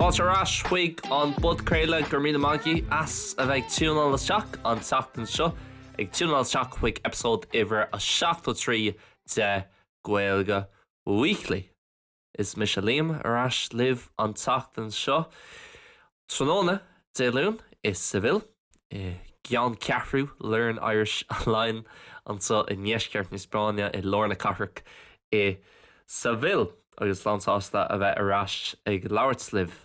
Fáilte ar ais chuig an bpodchraoladh, go raibh míle maith agaibh as a bheith ag tiúnáil isteach an tseachtain seo, ag tiúnáil isteach chuig eipeasóid uimhir a 73 de Gaeilge Weekly. Is mise Liam ar ais libh an tseachtain seo, tráthnóna Dé Luain i Seville. i gceanncheathrú Learn Irish Online anseo i ndeisceart na Spáinne i lár na cathrach i Seville agus lán sásta a bheith ar ais ag labhairt libh.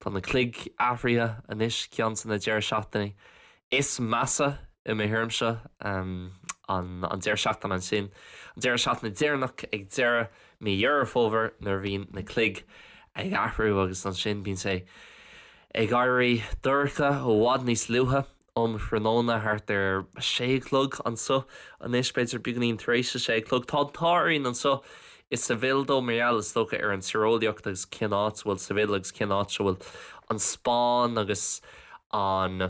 Tá na cloig athraithe anois, ceann de na deireadh seachtainí is measa i mo thuairimse, an deireadh seachtaine ansin, an deireadh seachtaine deireanach ag deireadh mí Dheireadh Fómhair nuair a bhíonn na cloig ag athrú agus ansin bíonn sé Ag éirí dorcha i bhfad níos luaithe um thráthnóna, thart ar a sé a chlog anseo anois, b'fhéidir beagáinín tar éis a sé a chlog. Tá an t-ádh orainn anseo i Seville though, mar gheall, is dócha, ar an tíreolaíocht agus cén áit a bhfuil Seville agus cén áit a bhfuil an Spáinn agus an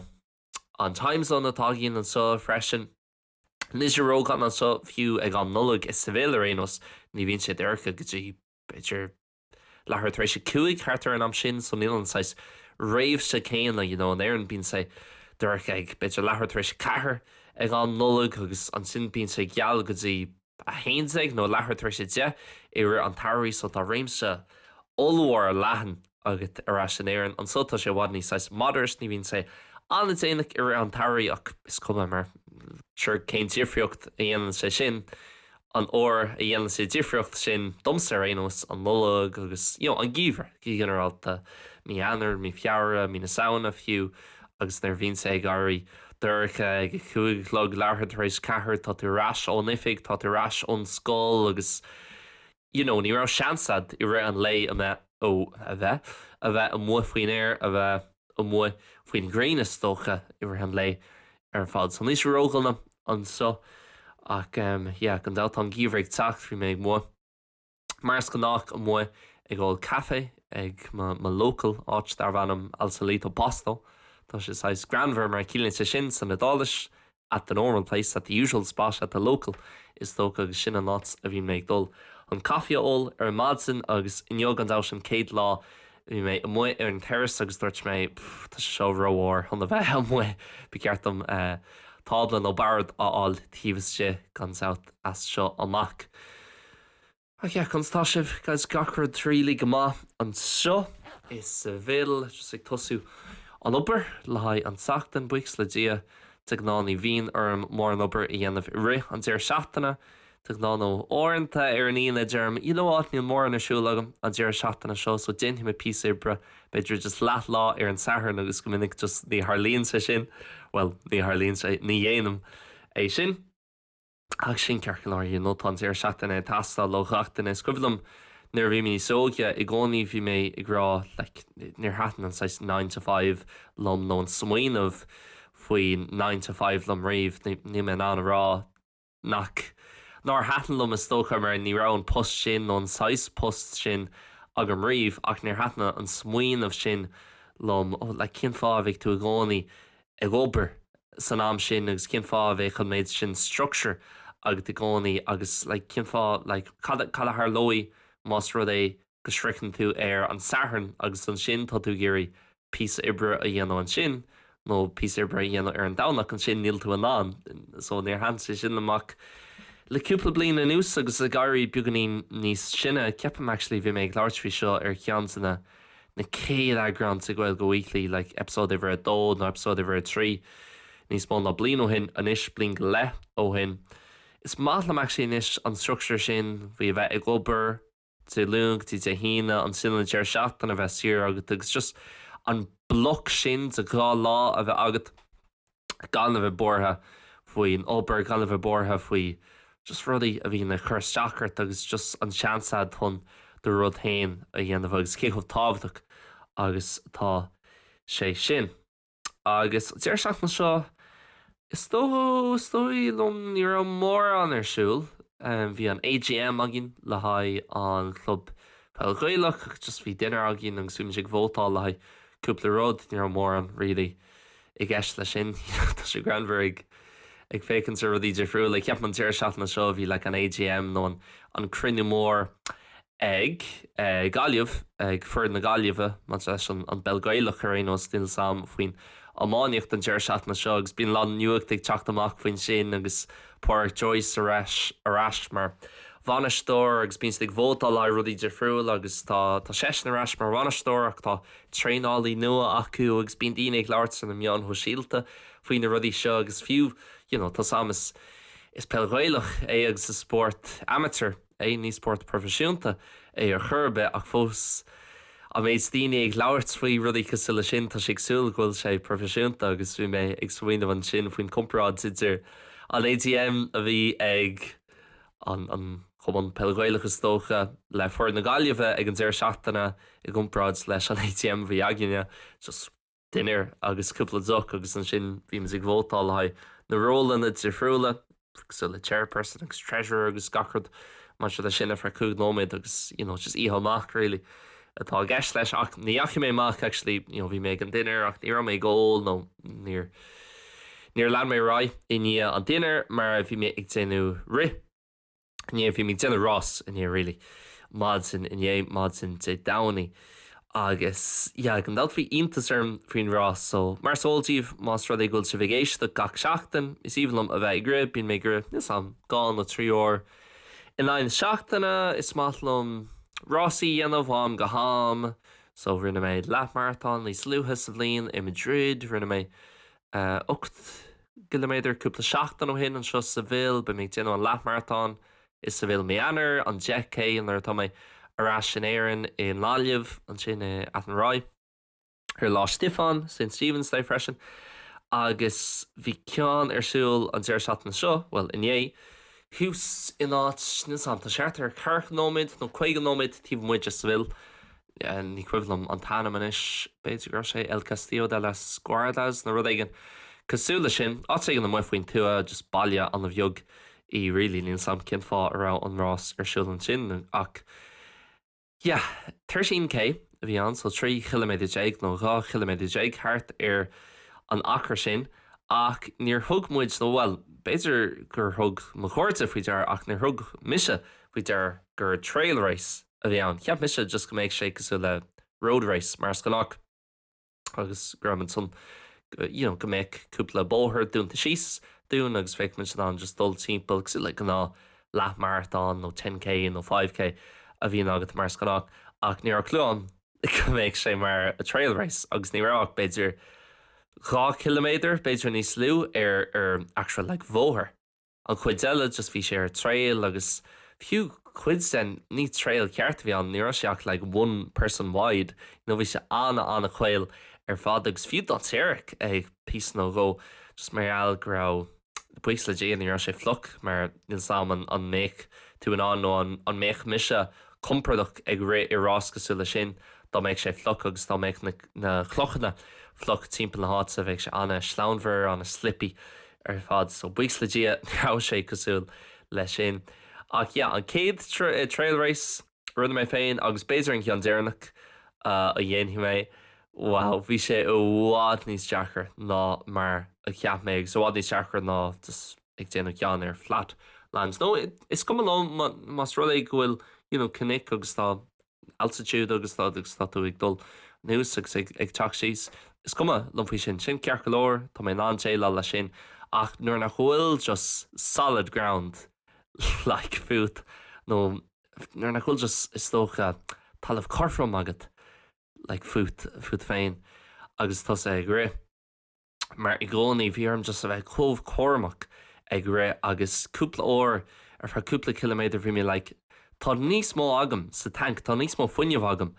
an time zone atá againn anseo freisin. Níl sé ródhona anseo fiú ag am Nollag i Seville ar aon nós, ní bhíonn sé dorcha go dtí b'fhéidir leathuair tar éis a 5 thart ar an am sin so níl an saghas réimhse céanna you know in Éirinn bíonn sé dorcha ag b'fhéidir leathuair tar éis a 4 ag am Nollag agus ansin bíonn sé geal go dtí 11 nó leathuair tar éis a 10 i rith an tsamhraidh so tá réimse ollmhór leathan agat ar ais in Éirinn. Anseo tá sé i bhfad níos saghas moderate ní bhíonn sé an-déanach i rith an tsamhraidh ach is cuma mar sure cén difríocht a dhéanann sé sin an uair a dhéanann sé difríocht sin domsa ar aon nós, an Nollaig agus you know an geimhreadh go ginearálta, mí Eanáir, mí Feabhra, mí na Samhna fiú agus nuair a bhíonn sé ag éirí dorcha ag a 5 a chlog, leathuair tar éis 4, tá tú ar ais ón oifig, tá tú ar ais ón scoil agus you know ní raibh seans a'd i rith an lae a mbeith, ó, a bheith, a bheith amuigh faoin aer, a bheith amuigh faoin ghrian is dócha i rith an lae ar fad. So níl sé ródhona anseo ach yeah gan dabht tá an geimhreadh ag teacht, bhí mé amuigh mar is gnách amuigh ag ól caife ag mo mo local áit darb ainm Al Solito Posto. Tá sé saghas greannmhar mar ciallaíonn sé sin san Iodáilis at the normal place, at the usual spot, at the local is dócha agus sin an áit a bhíonn mé ag dul chun caife a ól ar maidin agus inniu gan dabht an chéad lá bhí mé amuigh ar an terrace agus dúirt mé tá sé seo rófhuar chun a bheith amuigh, ba cheart dom tábla nó bord a fháil taobh istigh gan dabht as seo amach. Ach yeah, conas tá sibh guys? Gach rud really go maith anseo i Seville, just ag tosú an obair le haghaidh an tseachtain, buíochas le Dia. De ghnáth ní bhíonn orm mórán obair a dhéanamh i rith an deireadh seachtaine, de ghnáth nó uaireanta ar an Aoine deirim you know what níl mórán ar siúl agam an deireadh seachtaine seo so déanfaidh mé píosa oibre, b'fhéidir just leath lá ar an Satharn agus go minic just ní tharlaíonn sé sin, bhuel ní tharlaíonn sé, ní dhéanaim é sin. Ach sin ceart go leor, you know, tá an deireadh seachtaine ag teastáil ó gach duine. Is cuimhin liom nuair a bhí mé níos óige, i gcónaí bhí mé ag rá like níor thaitin an saghas nine to five liom nó an smaoineamh faoi nine to five liom riamh. Níl mé in ann a rá nach nár thaitin liom is dócha mar ní raibh an post sin nó an saghas post sin agam riamh ach níor thaitin an smaoineamh sin liom, oh like cén fáth a bheidh tú i gcónaí ag obair san am sin agus cén fáth a bheadh an méid sin structure agat i gcónaí agus like cén fáth like cad cad a tharlóidh más rud é go sroicheann tú ar an Satharn agus ansin tá tú ag iarraidh píosa oibre a dhéanamh ansin nó píosa oibre a dhéanamh ar an Domhnach ansin níl tú in ann so níor thaitin sé sin liom ach le cúpla bliain anuas agus ag éirí beagáinín níos sine ceapaim actually bhí mé ag labhairt faoi seo ar cheann de na na chéad eagrán de Gaeilge Weekly, like episode uimhir 2 nó episode uimhir 3, níos mó ná bliain ó shin anois, bliain go leith ó shin. Is maith liom actually anois an structure sin, faoi a bheith ag obair Dé Luain go dtí Dé hAoine, ansin an deireadh seachtaine a bheith saor agat agus just an bloc sin de 2 lá a bheith agat. gan a bheith buartha faoin obair, gan a bheith buartha faoi just rudaí a bhíonn ag cur isteach ort agus just an seans a'd chun do rud féin a dhéanamh agus cé chomh tábhachtach agus atá sé sin. Agus an deireadh seachtaine seo, is dóigh, is dóigh liom ní raibh mórán ar siúl. Bhí an AGM againn le haghaidh an Chlub Peil Ghaelach ach just bhí dinnéar againn agus bhí muid ag vótáil le haghaidh cúpla rud, ní raibh mórán really i gceist leis sin. Tá sé greannmhar ag ag féachaint ar rudaí difriúla. Ceapaim an deireadh seachtaine seo bhí like an AGM nó an an cruinniú mór ag Gaillimh, ag foireann na Gaillimhe, maidir leis an bpeil Ghaelach ar aon nós, níl 'fhios a'm faoin iománaíocht an deireadh seachtaine seo agus bíonn a lán nuacht ag teacht amach faoin sin agus Pádraic Joyce ar ais ar ais mar bhainisteoir agus bíonn siad ag vótáil le haghaidh rudaí difriúla agus tá tá seisean ar ais mar bhainisteoir ach tá traenálaí nua acu agus bíonn daoine ag labhairt ar na meáin shóisialta faoi na rudaí seo agus fiú you know tá 'fhios a'm is is peil Ghaelach é agus is spórt amateur é, ní spórt proifisiúnta é ar chor ar bith ach fós an méid daoine ag labhairt faoi rudaí cosúil leis sin, tá sé ag súil go bhfuil sé proifisiúnta agus bhí mé ag smaoineamh ansin faoin comparáid idir an AGM a bhí ag an an Chumann Peil Ghaelach is dócha le foireann na Gaillimhe ag an deireadh seachtaine i gcomparáid leis an AGM a bhí againne. Just dinnéar agus cúpla deoch agus ansin bhí muid ag vótáil le haghaidh na rólanna difriúla cosúil le chairperson agus treasurer agus gach rud maidir leis sin ar feadh 5 nóiméad agus you know just oíche amach really atá i gceist leis ach ní dheachaigh mé amach actually you know bhí mé ag an dinnéar ach ní raibh mé ag ól nó níor níor lean mé ar aghaidh i ndiaidh an dinnéar mar bhí mé ag déanamh rith. Inné, bhí mé ag déanamh rás inné really, maidin inné, maidin Dé Domhnaigh agus yeah, gan dabht bhí iontas orm faoin rás so mar is eol daoibh más rud é go bhfuil sibh ag éisteacht gach seachtain, is aoibhinn liom a bheith ag rith, bíonn mé ag rith, níl 's a'm, dhá nó trí uair in aghaidh na seachtaine, is maith liom rásaí a dhéanamh ó am go ham so rinne mé leathmharatón níos luaithe sa bhliain i Madrid, rinne mé 8 gciliméadar cúpla seachtain ó shin anseo sa Seville. Beidh mé ag déanamh an leathmharatón i Seville mí Eanáir, an 10K nuair atá mé ar ais in Éirinn i nGaillimh, ansin i Athenry ar Lá Stiofáin, St Stephen's Day freisin. Agus bhí ceann ar siúl an deireadh seachtaine seo, bhuel inné, thuas in áit, níl 's a'm, tá sé thart ar 40 nóiméad nó 50 nóiméad taobh amuigh de Seville. Ní cuimhin liom an t-ainm anois, b'fhéidir go raibh sé El Castillo de las Guardas nó rud éigin cosúil leis sin. Áit éigin amuigh faoin tuath, just baile an-bheag í really, níl 's a'm cén fáth a raibh an rás ar siúl ansin ach yeah, 13K a bhí ann, so 13 chiliméadar nó 12 chiliméadar thart ar an achar sin ach níor thug muid, nó bhuel, b'fhéidir gur thug mo chairde faoi deara ach níor thug mise faoi deara gur trail race a bhí ann. Cheap mise just go mbeadh sé cosúil le road race mar is gnách agus go raibh ansan you know go mbeadh cúpla bóthar dúnta síos dúinn agus bheadh muid in ann just dul timpeall cosúil le gnáth leathmharatón nó 10K nó 5K a bhíonn agat mar is gnách ach ní raibh clue agam go mbeadh sé mar a trail race agus ní raibh ach b'fhéidir 2 chiliméadar b'fhéidir níos lú ar ar actual like bhóthar. An chuid eile just bhí sé ar trail agus fiú cuid den, ní trail ceart a bhí ann, ní raibh sé ach like one person wide, you know bhí sé an-an-chaol ar fad agus fiú dainséarach ag píosa nó dhó just mar gheall go raibh, buíochas le Dia ní raibh sé fliuch mar níl 's a'm an an mbeadh tú in ann nó an an mbeadh mise compordach ag rith i rás cosúil le sin dá mbeadh sé fliuch agus dá mbeadh na na clochanna fliuch timpeall na háite bheadh sé an-sleamhain, an-slippy ar fad so buíochas le Dia ní raibh sé cosúil leis sin. Ach yeah, an chéad trail race a rinne mé féin agus b'fhéidir an ceann deireanach a dhéanfaidh mé, wow, bhí sé i bhfad níos deacra ná mar a cheap mé agus i bhfad níos deacra ná just ag déanamh ceann ar flat lands. Nó is cuma liom más rud é go bhfuil you know cnoic agus tá altitude agus tá agus tá tú ag dul anuas agus ag ag teacht síos. Is cuma liom faoi sin. Sin ceart go leor, tá mé in ann déileáil leis sin ach nuair nach bhfuil just solid ground like fút nó nuair nach bhfuil just is dócha talamh cothrom agat like fút fút féin agus tusa ag rith. mar i gcónaí bhí orm just a bheith chomh cúramach ag rith agus cúpla uair ar feadh cúpla ciliméadar bhí mé like tá níos mó agam sa tank, tá níos mó fuinnimh agam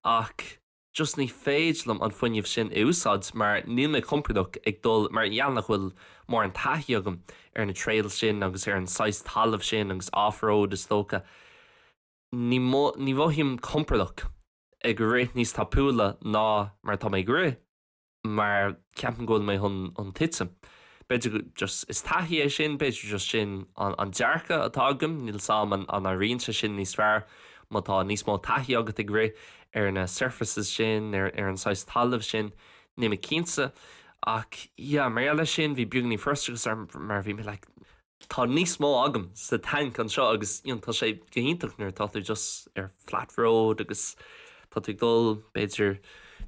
ach just ní féidir liom an fuinneamh sin a úsáid mar níl mé compordach ag dul mar gheall nach bhfuil mórán taithí agam ar na trails sin agus ar an saghas talamh sin agus off-road is dócha ní ní mhothaím compordach ag rith níos tapúla ná mar atá mé ag rith. mar ceapaim go bhfuil mé chun titim. B'fhéidir go just is taithí é sin, b'fhéidir just sin an dearcadh atá agam, níl 's a'm an éiríonn sé sin níos fearr má tá níos mó taithí agat ag rith ar na surfaces sin, ar an saghas talaimh sin, níl mé cinnte. Ach yeah, mar gheall air sin bhí beagáinín frustrachas orm mar bhí mé like. Tá níos mó agam sa tanc anseo agus you know tá sé go hiontach nuair atá tú just ar flat road agus tá tú ag dul b'fhéidir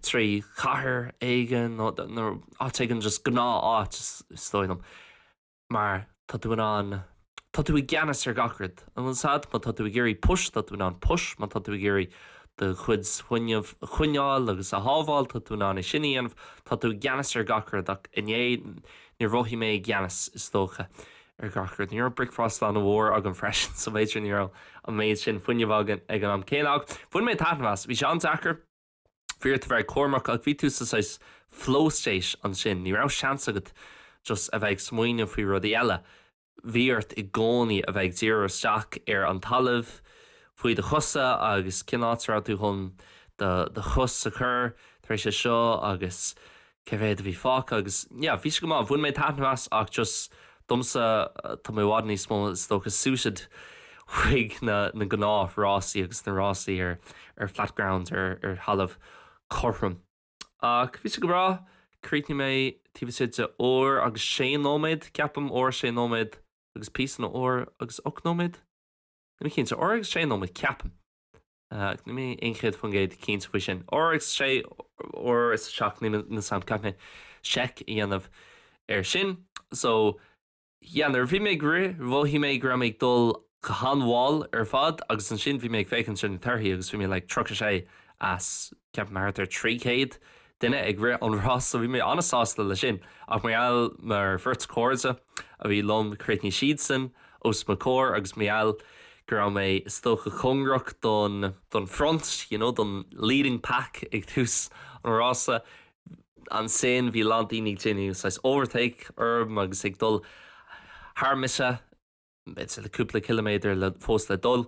trí chathair éigin nó nó áit éigin just gnáth áit is dóigh liom mar tá tú in ann tá tú i gceannas ar gach rud. An bhfuil a fhios agat má tá tú ag iarraidh push tá tú in ann push má tá tú ag iarraidh do chuid fuinneamh a choinneáil agus a shábháil tá tú in ann é sin a dhéanamh tá tú i gceannas ar gach rud ach inné Níor mhothaigh mé i gceannas, is dócha, ar gach rud. Ní raibh bricfeasta an-mhór agam freisin, so b'fhéidir ní raibh an méid sin fuinnimh agam ag an am céanna. Ach bhain mé taitneamh as. Bhí sé an-deacair, bhí ort a bheith cúramach, ach bhí tú sa saghas flow state ansin. Ní raibh seans agat just a bheith ag smaoineamh faoi rudaí eile. bhí ort i gcónaí a bheith ag díriú isteach ar an talamh faoi do chosa agus cén áit a raibh tú chun do chos a chur tar éis é seo agus cé mhéad a bhí fágtha agus yeah bhí sé go maith, bhain mé taitneamh as ach just domsa tá mé i bhfad níos mó is dócha suited chuig na na gnáth rásaí agus na rásaí ar ar flat ground ar ar thalamh cothrom. Ach bhí sé go breá. Chríochnaigh mé taobh istigh de uair agus sé nóiméad, ceapaim, uair sé nóiméad agus píosa nó uair agus 8 nóiméad? Níl mé cinnte. Uair agus sé nóiméad, ceapaim. Ach níl mé 100% cinnte faoi sin. Uair agus sé, uair is a seacht, níl a fhios agam, caithfidh mé seic a dhéanamh air sin. So, Yeah, nuair a bhí mé ag rith, mhothaigh mé go raibh mé ag dul go han-mhall ar fad agus ansin bhí mé ag féachaint ar na torthaí agus bhí mé like 36 as ceapaim thart ar 300 duine ag rith an rás so bhí mé an-sásta leis sin ach mar gheall mar bheirt chairde a bhí liom chríochnaigh siadsan os mo chomhair agus mar gheall go raibh mé is dócha cóngarach don don front you know don leading pack ag tús an rása Ansin bhí a lán daoine ag déanamh saghas overtake orm agus ag dul thar mise, b'fhéidir le cúpla ciliméadar le fós le dul.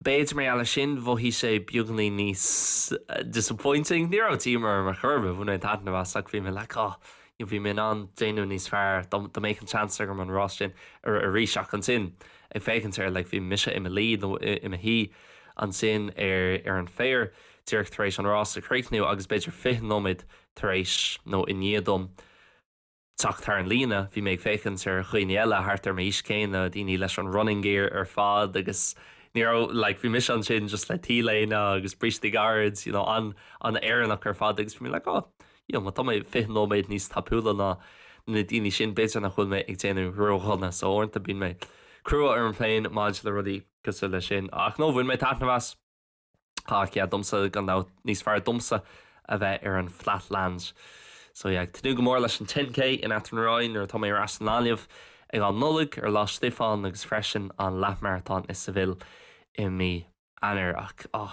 B'fhéidir mar gheall ar sin mhothaigh sé beagáinín níos disappointing. Ní raibh díomá orm ar chor ar bith, bhain mé taitneamh as ach bhí mé like oh, you know, bhí mé in ann déanamh níos fearr, dá mbeadh an seans agam an rás sin a rith arís ach ansin ag féachaint air like bhí mise i mo luí nó i mo shuí ansin ar ar an féar. díreach tar éis an rás a chríochnú agus b'fhéidir 20 nóiméad tar éis nó i ndiaidh dom teacht thar an líne, bhí mé ag féachaint ar dhaoine eile thart ar m'aois céanna, daoine leis an running gear ar fad agus ní raibh, like, bhí mise ansin just le T-léine agus brístí gairid, you know, an, an-Éireannach ar fad agus bhí mé like, oh, you know, má tá mé 20 nóiméad níos tapúla ná na daoine sin, b'fhéidir nach bhfuil mé ag déanamh ródhona, so uaireanta bíonn mé crua orm féin maidir le rudaí cosúil leis sin. Ach no, bhain mé taitneamh as. Ach yeah, domsa, gan dabht, níos fearr domsa a bheith ar an flat land. So yeah, ag tnúth go mór leis an 10K in Athenry nuair atá mé ar ais i nGaillimh ag an Nollaig, ar Lá Stiofáin agus freisin an leathmharatón i Seville i mí Eanáir. Ach oh,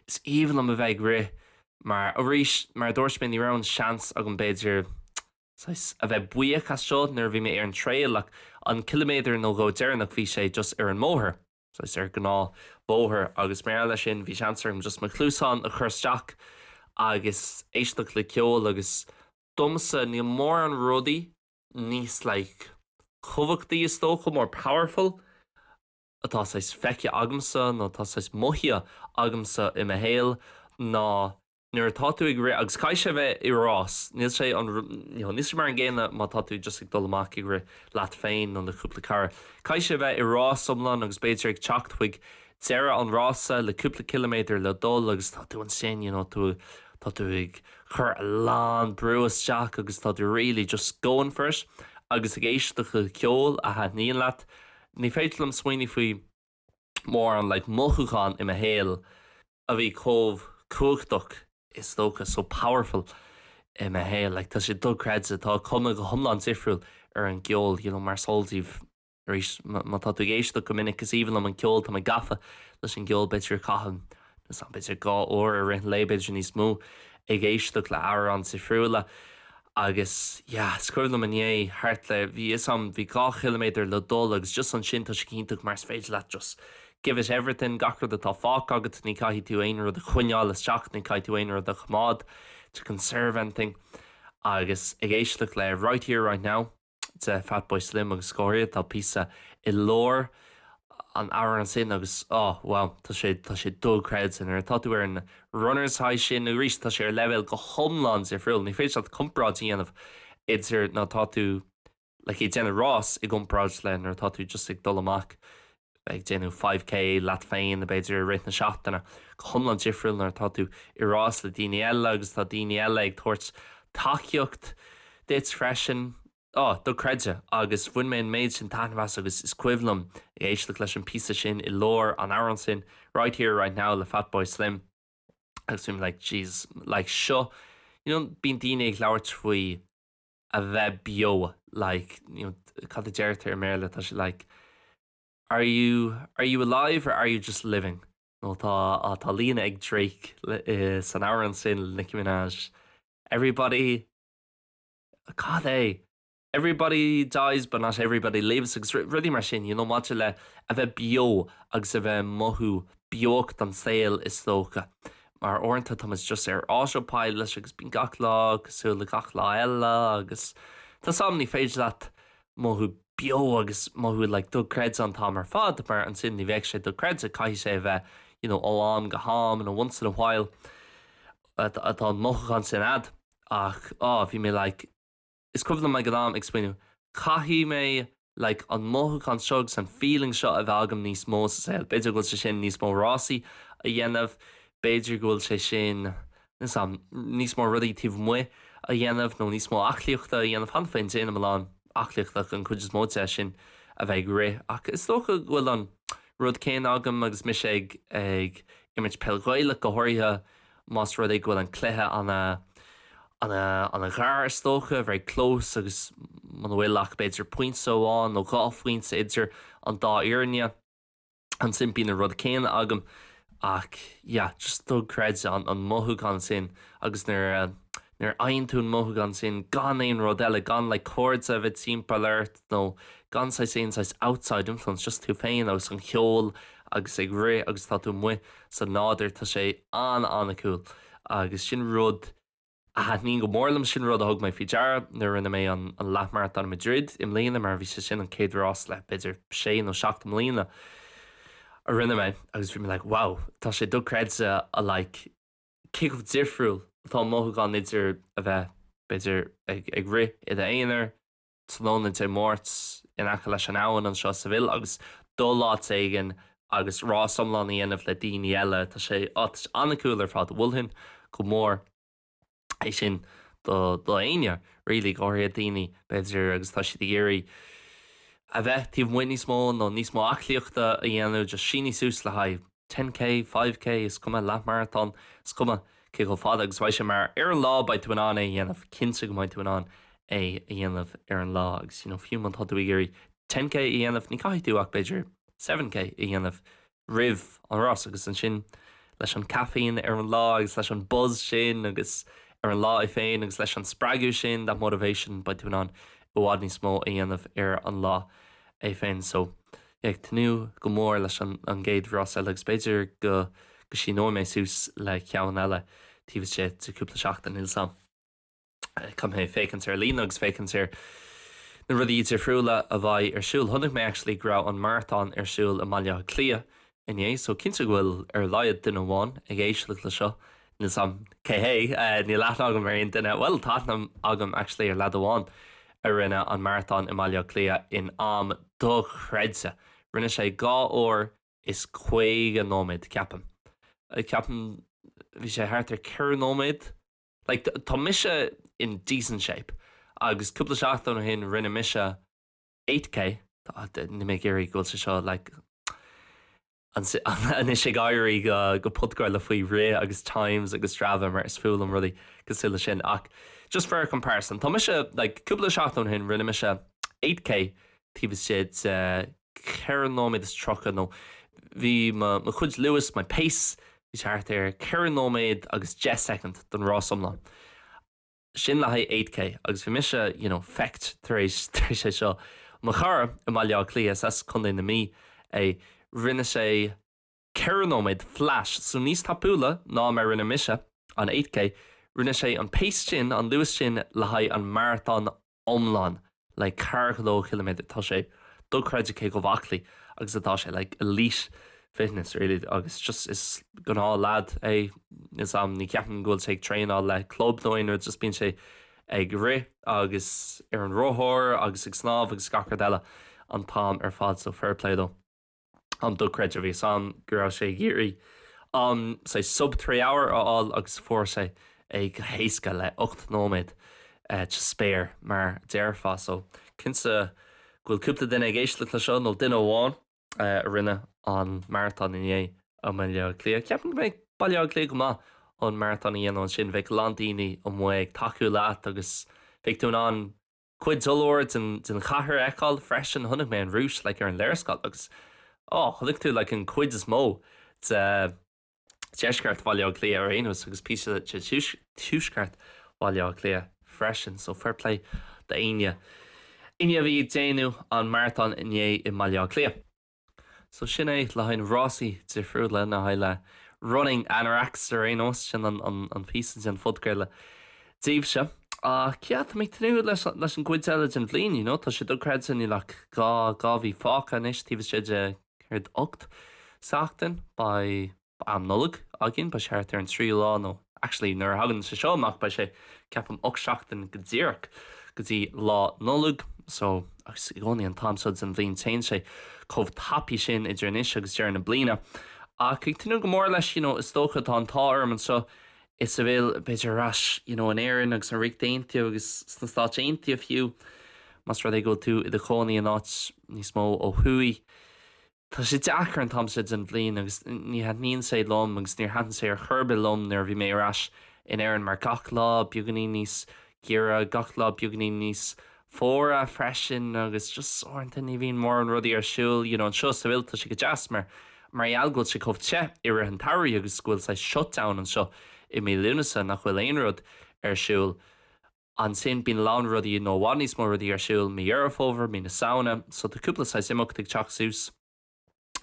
is aoibhinn liom a bheith ag rith mar arís, mar a dúirt mé, ní raibh an seans agam b'fhéidir saghas a bheith buíoch as seo nuair a bhí mé ar an trail ach an ciliméadar nó dhó deireanach bhí sé just ar an mbóthar. saghas ar gnáth bhóthar agus mar gheall air sin bhí seans agam just mo chluasáin a chur isteach agus éisteacht le ceol agus domsa níl mórán rudaí níos like cumhachtaí is dócha, more powerful atá saghas feicthe agamsa nó atá saghas mothaithe agamsa i mo shaol ná nuair atá tú ag rith, agus caithfidh sé a bheith i rás, níl sé an, you know, níl sé mar an gcéanna má tá tú just ag dul amach ag rith leat féin nó le cúpla cara. Caithfidh sé a bheith i rás iomlán agus b'fhéidir ag teacht chuig deireadh an rása le cúpla ciliméadar le dul agus tá tú ansin, you know, tú, tá tú ag cur a lán brú isteach agus tá tú really just going for it agus ag éisteacht le ceol a thaitníonn leat. Ní féidir liom smaoineamh faoi mórán like mothúchán i mo shaol a bhí chomh cumhachtach is dócha, so powerful i mo shaol. Like tá sé dochreidte, tá cuma go hiomlán difriúil ar an gceol, you know, mar is eol daoibh arís má tá tú ag éisteacht go minic is aoibhinn liom an ceol, tá mé gafa leis an gceol, b'fhéidir caithim b'fhéidir 2 uair i rith an lae, b'fhéidir níos mó, ag éisteacht le amhráin difriúla. Agus yeah, is cuimhin liom inné thart le, bhí fhios a'm, bhí 2 chiliméadar le dul agus just ansin tá sé go hiontach mar is féidir leat just give it everything, gach rud atá fágtha agat, ní caithfidh tú aon rud a choinneáil isteach, ní caithfidh tú aon rud a choimeád, to conserve anything. Agus ag éisteacht le Right Here Right Now de Fatboy Slim agus go háirithe tá píosa i lár an amhráin sin agus oh wow tá sé tá sé dochreidte nuair atá tú ar an runners high sin arís tá sé ar leibhéal go hiomlán difriúil ní féidir leat comparáid a dhéanamh idir nuair atá tú. like ag déanamh rás i gcomparáid le nuair atá tú just ag dul amach ag déanamh 5K leat féin b'fhéidir i rith na seachtaine. Go hiomlán difriúil nuair atá tú i rás le daoine eile agus tá daoine eile ag tabhairt tacaíocht duit freisin. Á, dochreidte! Agus bhain mé an méid sin taitneamh as agus is cuimhin liom ag éisteacht leis an píosa sin i lár an amhráin sin, Right Here Right Now le Fatboy Slim agus bhí mé like jeez, like seo, you know bíonn daoine ag labhairt faoi a bheith beo, like, you know, cad a deirtear i mBéarla, tá sé like, are you, are you alive or are you just living? Nó tá, á, tá líne ag Drake san amhrán sin le Nicki Minaj, everybody, cad é? Everybody dies but not everybody lives agus rudaí mar sin, you know, maidir le a bheith beo agus a bheith ag mothú beocht an saoil is dócha. Mar uaireanta tá muid just ar autopilot agus bíonn gach lá cosúil le gach lá eile agus tá 's a'm ní féidir leat mothú beo agus mothú like dochreidte an t-am ar fad mar ansin ní bheadh sé dochreidte, caithfidh sé a bheith you know ó am go ham nó once in a while atá an mothúchán sin a'd ach á bhí mé like Is cuimhin liom ag an am ag smaoineamh, caithfidh mé like an mothúchán seo agus an feeling seo a bheith agam níos mó sa saol. B'fhéidir go bhfuil sé sin níos mó rásaí a dhéanamh, b'fhéidir go bhfuil sé sin, níl 's a'm, níos mó rudaí taobh amuigh a dhéanamh nó níos mó aclaíochta a dhéanamh. Cheana féin déanaim a lán aclaíochta ach an chuid is mó de sin a bheith ag rith. Ach is dócha go bhfuil an rud céanna agam agus mise ag ag imirt peil Ghaelach go háirithe más rud é go bhfuil an cluiche ana ana ana ghar is dócha, very close, agus muna bhfuil ach b'fhéidir pointe amháin nó dhá phointe idir an dá fhoirne, ansin bíonn an rud céanna agam ach yeah, just dochreidte an an mothúchán sin agus nuair a nuair a fhaigheann tú an mothúchán sin gan aon rud eile, gan like cairde a bheith timpeall ort nó gan saghas aon saghas outside influence, just tú féin agus an ceol agus ag rith agus tá tú amuigh sa nádúr, tá sé an-an-cool agus sin rud a thaitníonn go mór liom, sin rud a thug mé faoi deara nuair a rinne mé an leathmharatón i Madrid i mbliana mar bhí sé sin an chéad rás le b'fhéidir sé nó seacht mbliana a rinne mé agus bhí mé like wow, tá sé dochreidte a like cé chomh difriúil atá an mothúchán idir a bheith b'fhéidir ag ag rith i d'aonar tráthnóna Dé Máirt in aice leis an abhainn anseo i Seville agus dul áit éigin agus rás iomlán a dhéanamh le daoine eile. Tá sé, á, tá sé an-cool ar fad. Mholfainn go mór é sin do do éinne really, go háirithe daoine b'fhéidir agus tá siad ag iarraidh a bheith taobh amuigh níos mó nó níos mó aclaíochta a dhéanamh, just sínigh suas le haghaidh 10K, 5K, is cuma, leathmharatón, is cuma cé chomh fada agus beidh sé mar ar an lá beidh tú in ann é a dhéanamh, cinnte go mbeidh tú in ann é a dhéanamh ar an lá agus you know fiú má tá tú ag iarraidh 10K a dhéanamh ní caithfidh tú ach b'fhéidir 7K a dhéanamh roimh an rás agus ansin leis an caiféin ar an lá agus leis an buzz sin agus ar an lá é féin agus leis an spreagadh sin, that motivation, beidh tú in ann i bhfad níos mó a dhéanamh ar an lá é féin so. Ag tnúth go mór leis an gcéad rás eile agus b'fhéidir go go síneoidh mé suas le ceann eile taobh istigh de cúpla seachtain, níl 's a'm. Caithfidh mé féachaint ar líne agus féachaint ar na rudaí difriúla a bheidh ar siúl. Chonaic mé actually go raibh an maratón ar siúl i mBaile Átha Cliath inné so cinnte go bhfuil ar a laghad duine amháin ag éisteacht le seo. Níl 's a'm cé hé, níl aithne agam ar aon duine, bhuel tá aithne agam actually ar leaid amháin a rinne an maratón i mBaile Átha Cliath in am dochreidte. Rinne sé 2 uair is 50 nóiméad, ceapaim. Ceapaim bhí sé thart ar 4 nóiméad. Like, tá mise in decent shape agus cúpla seachtain ó shin rinne mise 8K, níl mé ag iarraidh go bhfuil sé seo like Anois ag éirí go podchraoladh faoi rith agus times agus Strava mar is fuath liom rudaí cosúil le sin ach just for a comparison tá mise like cúpla seachtain ó shin rinne mise 8K taobh istigh de 4 nóiméad is 30 nó bhí mo mo chuid luas my pace bhí sé thart ar 4 nóiméad agus 10 soicind don rás iomlán. sin le haghaidh 8K agus bhí mise you know fecked tar éis tar éis é seo. Mo chara i mBaile Átha Cliath, is as Contae na Mí é, rinne sé 4 nóiméad flat so níos tapúla ná mar rinne mise an 8K, rinne sé an pace sin, an luas sin le haghaidh an maratón iomlán like 42 chiliméadar tá sé dochreidte cé chomh aclaí agus atá sé like elite fitness really agus just is gnáth leaid é níl 's a'm ní ceapaim go bhfuil sé ag traenáil le club nó aon rud just bíonn sé. ag rith agus ar an rothar agus ag snámh agus gach rud eile an t-am ar fad so fair play dó. Am dochreidte. Bhí a fhios a'm go raibh sé ag iarraidh an saghas sub 3 hour a fháil agus fuair sé é go héasca le 8 nóiméad to spare mar a déarfá. So cinnte go bhfuil cúpla duine ag éisteacht le seo nó duine amháin a rinne an maratón inné i mBaile Átha Cliath. Ceapaim go mbeidh Baile Átha Cliath go maith an maratón a dhéanamh ansin. Bheadh a lán daoine amuigh ag tacú leat agus bheadh tú in ann cuid ollmhór den chathair a fheiceáil freisin. Chonaic mé an route like ar an léarscáil agus oh chonaic tú like an cuid is mó de deisceart Bhaile Átha Cliath ar aon nós agus píosa de tuaisceart Bhaile Átha Cliath freisin. So fair play d'éinne éinne a bhí ag déanamh an maratón inné i mBaile Átha Cliath. So sin é le haghaidh rásaí difriúla le haghaidh le running anoraks ar aon nós, sin an píosa den phodchraoladh daoibhse. Ach yeah, tá mé ag tnúth leis leis an gcuid eile den bhliain, you know, tá sé dochreidte, níl ach 2 2 mhí fágtha anois taobh istigh de céard 8 seachtain, beidh am Nollag againn, beidh sé thart ar an tríú lá nó actually nuair a thagann sé seo amach beidh sé ceapaim 8 seachtain go díreach go dtí lá Nollag so agus i gcónaí an t-am seo den bhliain téann sé chomh tapaidh sin idir anois agus deireadh na bliana. Ach ag tnúth go mór leis you know is dócha tá an t-ádh orm anseo i Seville b'fhéidir ar ais you know in Éirinn agus an Ríocht Aontaithe agus sna Stáit Aontaithe fiú más rud é go bhfuil tú i do chónaí in áit níos mó ó thuaidh. Tá sé deacair an t-am seo den bhliain agus ní thaitníonn sé liom agus níor thaitin sé ar chor ar bith liom nuair a bhí mé ar ais in Éirinn mar gach lá beagáinín níos giorra, gach lá beagáinín níos fuaire freisin agus just uaireanta ní bhíonn mórán rudaí ar siúl you know anseo i Seville tá sé go deas mar mar gheall go bhfuil sé chomh te i rith an tsamhraidh agus go bhfuil saghas shutdown anseo i mí Lúnasa nach bhfuil aon rud ar siúl. Ansin bíonn a lán rudaí nó i bhfad níos mó rudaí ar siúl mí Dheireadh Fómhair, mí na Samhna, so tá cúpla saghas imeacht ag teacht suas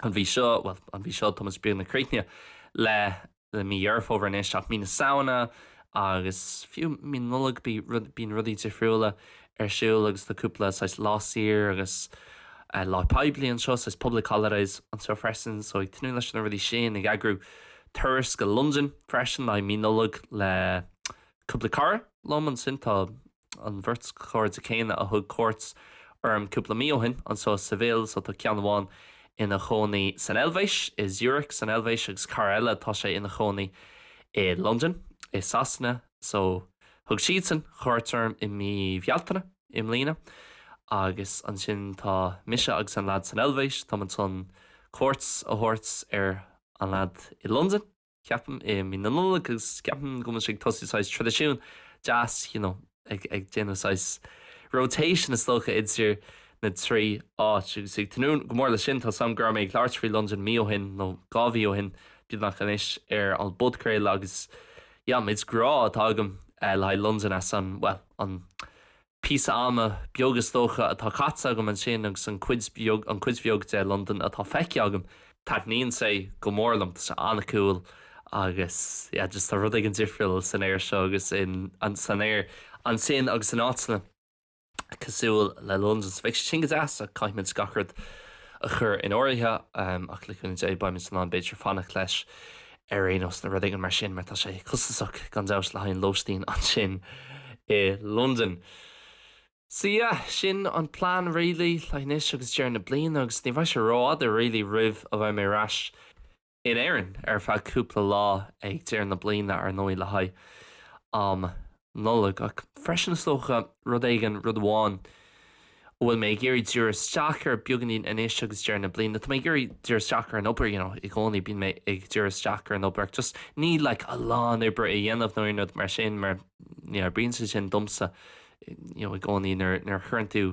an mhí seo, bhuel an mhí seo tá muid beagnach críochnaithe le le mí Dheireadh Fómhair anois ach mí na Samhna agus fiú mí na Nollag bíonn rudaí difriúla ar siúl agus tá cúpla saghas lá saor agus lá poiblí anseo, saghas public holidays anseo freisin so ag tnúth leis na rudaí sin, ag eagrú turas go Londain freisin le haghaidh mí Nollag le Cúpla cara liom ansin, tá an bheirt chairde céanna a thug cuairt orm cúpla mí ó shin anseo i Seville, so tá ceann amháin ina chónaí san Eilvéis, i Zurich san Eilvéis agus cara eile tá sé ina chónaí i Londain i Sasana, so thug siadsan cuairt orm i mí Bhealtaine i mbliana agus ansin tá mise agus an leaid san Eilvéis, tá muid chun cuairt a thabhairt ar an leaid i Londain. ceapaim, i mí na Nollag agus ceapaim go bhfuil sé ag tosú saghas traidisiún deas you know ag ag déanamh saghas rotation is dócha idir na trí áit agus ag tnúth go mór leis sin. Tá 's a'm go raibh mé ag labhairt faoi Londain mí ó shin nó 2 mhí ó shin beagnach anois ar an bpodchraoladh agus yeah an méid grá atá agam le haghaidh Londain as an bhuel an píosa ama beag is dócha atá caite agam ansin agus an cuid bheag an cuid bheag de Londain atá feicthe agam, taitníonn sé go mór liom, tá sé an-cool agus yeah just tá rud éigin difriúil san aer seo agus in san aer ansin agus in áiteanna cosúil le Londain. So bheadh sé sin go deas ach caithfimid gach rud a chur in áirithe ach le cúnamh Dé beimid in ann b'fhéidir fanacht leis ar aon nós nó rud éigin mar sin mar tá sé costasach gan dabht le haghaidh an lóistín ansin i Londain. So yeah, sin an plean really le haghaidh anois agus deireadh na bliana agus ní bheidh sé rófhada really roimh a bheidh mé ar ais in Éirinn ar feadh cúpla lá ag deireadh na bliana ar ndóigh le haghaidh am Nollag ach freisin is dócha rud éigin, rud amháin a bhfuil mé ag iarraidh díriú isteach air beagáinín anois agus deireadh na bliana. Tá mé ag iarraidh díriú isteach ar an obair, you know, i gcónaí bíonn mé ag díriú isteach ar an obair ach just ní like a lán oibre a dhéanamh nó aon rud mar sin mar ní oibríonn sé sin domsa you know, i gcónaí nuair nuair a chuireann tú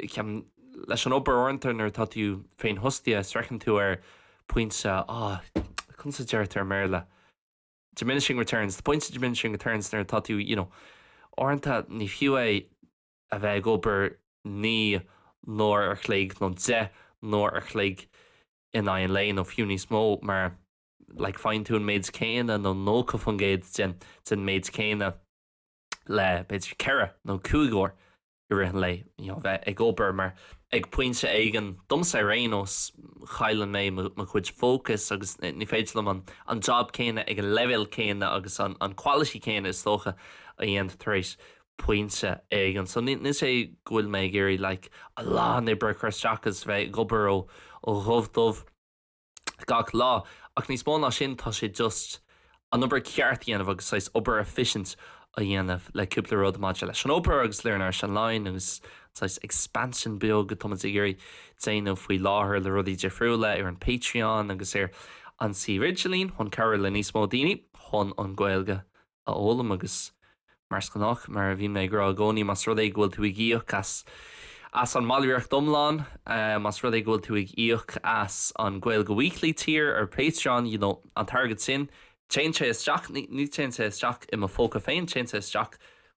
ceapaim leis an obair uaireanta nuair atá tú féinfhostaithe sroicheann tú ar pointe ah conas a deirtear i mBéarla? diminishing returns, the point of diminishing returns nuair atá tú, you know, uaireanta ní fiú é a bheith ag obair 9 n-uair a chloig nó 10 n-uair a chloig in aghaidh an lae nó fiú níos mó mar like faigheann tú an méid céanna nó 90% den den méid céanna le b'fhéidir 4 nó 5 uair i rith an lae, you know, bheith ag obair mar ag pointe éigin, domsa ar aon nós, cailleann mé mo chuid fócas agus ní féidir liom an an job céanna ag an leibhéal céanna agus an an quality céanna is dócha a dhéanamh tar éis. pointe éigin. So ní sé go bhfuil mé ag iarraidh like a lán oibre a chur isteach agus bheith ag obair ó dhubh dubh gach lá ach níos mó ná sin tá sé just an obair ceart a dhéanamh agus saghas obair efficient a dhéanamh le cúpla rud maidir leis an obair agus Learn Irish Online agus saghas expansion beag atá muid ag iarraidh déanamh faoi láthair le rudaí difriúla ar an Patreon agus ar an suíomh idirlín chun cabhrú le níos mó daoine chun an Ghaeilge a fhoghlaim agus mar is gnách, mar a bhíonn mé ag rá i gcónaí, más rud é go bhfuil tú ag íoc as as an mballraíocht iomlán, más rud é go bhfuil tú ag íoc as an Gaeilge Weekly tier ar Patreon, you know, an t-airgead sin, téann sé isteach, ní téann sé isteach i mo phóca féin, téann sé isteach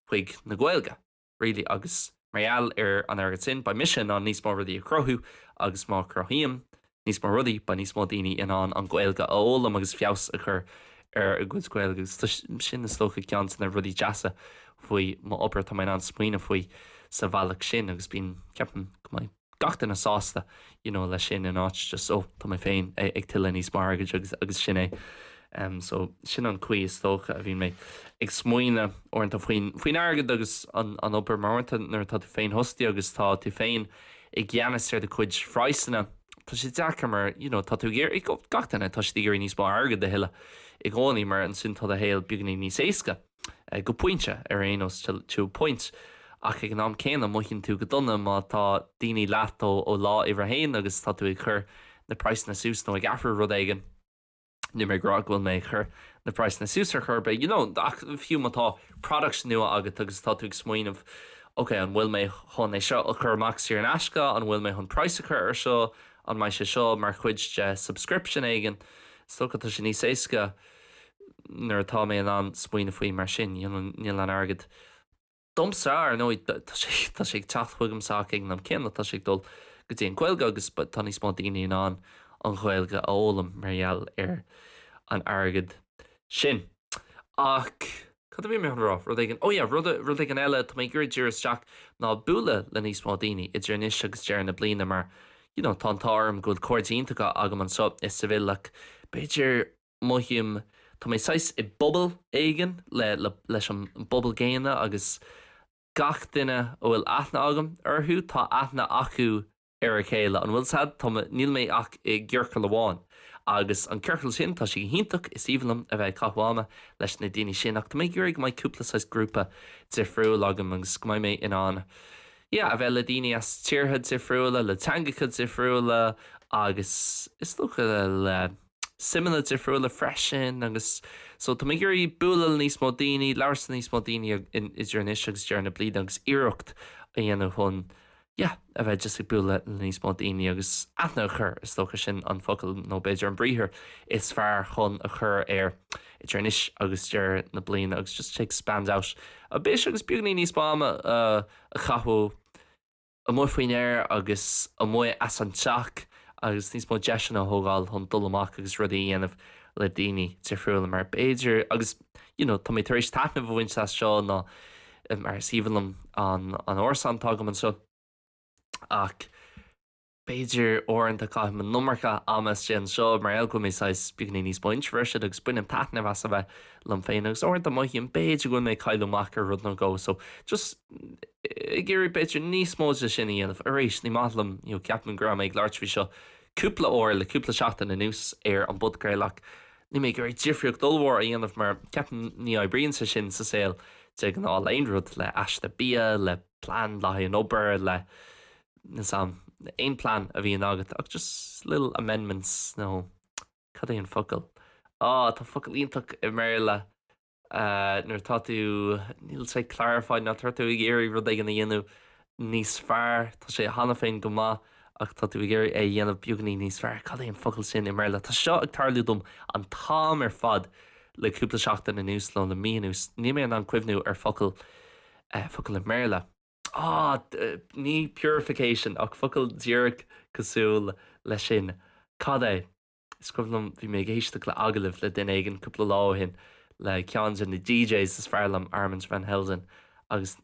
chuig na Gaeilge. really agus mar gheall ar an airgead sin beidh mise in ann níos mó rudaí a chruthú agus má chruthaím níos mó rudaí beidh níos mó daoine in ann an Ghaeilge a fhoghlaim agus feabhas a chur ar a gcuid Gaeilge agus tá sin is dócha ceann de na rudaí deasa faoi mo obair tá mé in ann smaoineamh faoi sa bhealach sin agus bíonn ceapaim go mbeidh gach duine sásta you know leis sin in áit just oh tá mé féin ag tuilleamh níos mó airgid agus agus sin é. Um, so sin an chaoi is dócha a bhíonn mé ag smaoineamh uaireanta faoin faoin airgead agus an an obair mar uaireanta nuair atá tú féinfhostaithe agus tá tú féin i gceannas ar do chuid phraghsanna tá sé deacair mar you know tá tú ag iarraidh gach duine tá siad ag iarraidh níos mó airgid a thuilleamh i gcónaí mar ansin tá do shaol beagáinín níos éasca. go pointe, ar aon nós, to a point, ach ag an am céanna mothaíonn tú go dona má tá daoine leat ó lá uimhir a haon agus tá tú ag cur na praghsanna suas nó ag athrú rud éigin. Níl mé ag rá go bhfuil mé ag cur na praghsanna suas ar chor ar bith, you know, ach fiú má tá product nua agat agus tá tú ag smaoineamh, ok, an bhfuil mé chun é seo a chur amach saor in aisce, an bhfuil mé chun praghas a chur ar seo, an mbeidh sé seo mar chuid de subscription éigin, is dócha tá sé níos éasca nuair atá mé in ann smaoineamh faoi mar sin, you know, níl an airgead domsa, ar ndóigh, tá sé, tá sé ag teacht chugamsa ach ag an am céanna tá sé ag dul go dtí an Ghaeilge agus tá níos mó daoine in ann an Ghaeilge a fhoghlaim mar gheall ar an airgead sin. Ach cad a bhí mé chun rá? Rud éigin, oh yeah, rud, rud éigin eile tá mé ag iarraidh díriú isteach ná bualadh le níos mó daoine idir anois agus deireadh na bliana mar, you know, tá an t-ádh orm go bhfuil cairde iontacha agam anseo i Seville ach b'fhéidir mothaím, tá mé saghas i bpobal éigin le, le, leis an bpobal gcéanna agus gach duine a bhfuil aithne agam orthu, tá aithne acu ar a chéile. An bhfuil 's a'd? Tá mé, níl mé ach i gciorcal amháin. Agus an ciorcal sin, tá sé go hiontach, is aoibhinn liom a bheith ag caitheamh ama leis na daoine sin ach tá mé ag iarraidh go mbeidh cúpla saghas grúpa difriúil agam agus go mbeidh mé in ann, yeah, a bheith le daoine as tíortha difriúla, le teangacha difriúla agus is dócha le. suimeanna difriúla freisin agus so tá mé ag iarraidh bualadh le níos mó daoine, labhairt le níos mó daoine idir anois agus deireadh na bliana agus iarracht a dhéanamh chun yeah a bheith just ag bualadh le níos mó daoine agus aithne a chur, is dócha sin an focal nó b'fhéidir an briathar is fearr chun a chur air idir anois agus deireadh na bliana agus just to expand out a bit agus beagáinín níos mó ama a chaitheamh amuigh faoin aer agus amuigh as an teach agus níos mó deiseanna a thógáil chun dul amach agus rudaí a dhéanamh le daoine difriúla mar b'fhéidir agus you know tá mé tar éis taitneamh a bhaint as seo nó mar is aoibhinn liom an an árasán atá agam anseo ach b'fhéidir uaireanta caithim an iomarca ama istigh anseo mar gheall go bhfuil mé saghas beagáinín níos mó introverted agus bainim taitneamh as a bheith liom féin agus uaireanta mothaím b'fhéidir go bhfuil mé ag cailleadh amach ar rud nó dhó so just ag iarraidh b'fhéidir níos mó de sin a dhéanamh. Arís, ní maith liom, you know, ceapaim go raibh mé ag labhairt faoi seo cúpla uair le cúpla seachtain anuas ar an bpodchraoladh ach níl mé ag iarraidh difríocht ollmhór a dhéanamh mar ceapaim ní oibríonn sé sin sa saol de ghnáth le aon rud, le aiste bia, le plean le haghaidh an obair, le níl 's a'm, aon plean a bhíonn agat ach just little amendments nó cad é an focal? Á, tá focal iontach i mBéarla nuair atá tú, níl sé clarify ná tá tú ag iarraidh rud éigin a dhéanamh níos fearr, tá sé cheana féin go maith ach tá tú ag iarraidh é a dhéanamh beagáinín níos fearr. Cad é an focal sin i mBéarla? Tá seo ag tarlú dom an t-am ar fad le cúpla seachtain anuas nó le mí anuas. Níl mé in ann cuimhniú ar focal, focal i mBéarla. Ah, ní purification ach focal díreach cosúil leis sin. Cad é? Is cuimhin liom bhí mé ag éisteacht le agallamh le duine éigin cúpla lá ó shin, le ceann de na DJs is fearr liom, Armand Van Helden, agus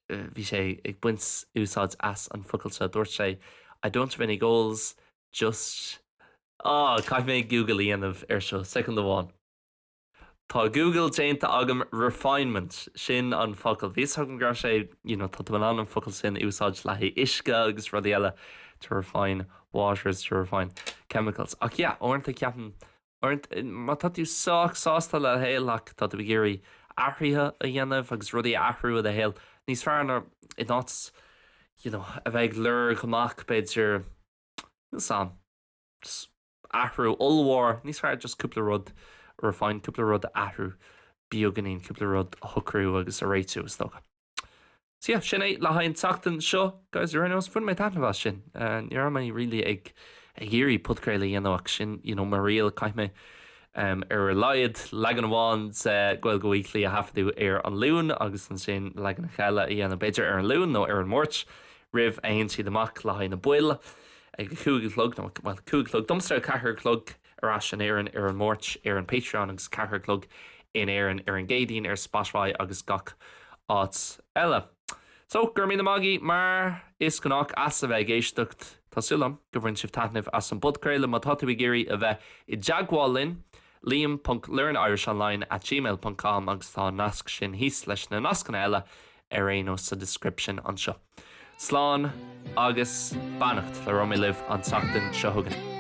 bhí sé ag baint úsáid as an focal seo. Dúirt sé, I don't have any goals, just. Ah, caithfidh mé Google a dhéanamh ar seo, soicind amháin. Tá Google déanta agam refinement, sin an focal. Bhí fhios agam go raibh sé, you know, tá tú in ann an focal sin a úsáid le haghaidh uisce agus rudaí eile, to refine waters, to refine chemicals. Ach yeah, uaireanta ceapaim, uaireanta, má tá tú sách sásta le do shaol ach tá tú ag iarraidh athruithe a dhéanamh agus rudaí a athrú i do shaol, níos fearr ná in áit, you know, a bheith ag lorg amach b'fhéidir, níl 's a'm, just athrú ollmhór, níos fearr just cúpla rud a refine, cúpla rud a athrú beagáinín, cúpla rud a shocrú agus a réitiú is dócha. So yeah, sin é le haghaidh an tseachtain seo, guys, ar aon nós, bhain mé taitneamh as sin. Ní raibh mé really ag ag iarraidh podchraoladh a dhéanamh ach sin, you know, mar riail, caithfidh mé um, ar a laghad leagan amháin de Gaeilge Weekly a thaifeadadh ar an Luan agus ansin leagan eile a dhéanamh b'fhéidir ar an Luan nó ar an Máirt roimh a théann siad amach le haghaidh na baill. Ag a 5 a chlog, nó bhuel, 5 a chlog domsa, 4 a chlog ar ais in Éirinn ar an Máirt ar an Patreon agus 4 a chlog in Éirinn ar an gCéadaoin ar Spotify agus gach áit eile. So, go raibh míle maith agaibh mar is gnách as a bheith ag éisteacht. Tá súil agam gur bhain sibh taitneamh as an bpodchraoladh. Má tá tú ag iarraidh a bheith i dteagmháil linn, liam.learnirishonline at gmail ponc com agus tá an nasc sin thíos leis na nascanna eile ar aon nós sa description anseo. Slán agus beannacht labhróidh mé libh an tseachtain seo chugainn.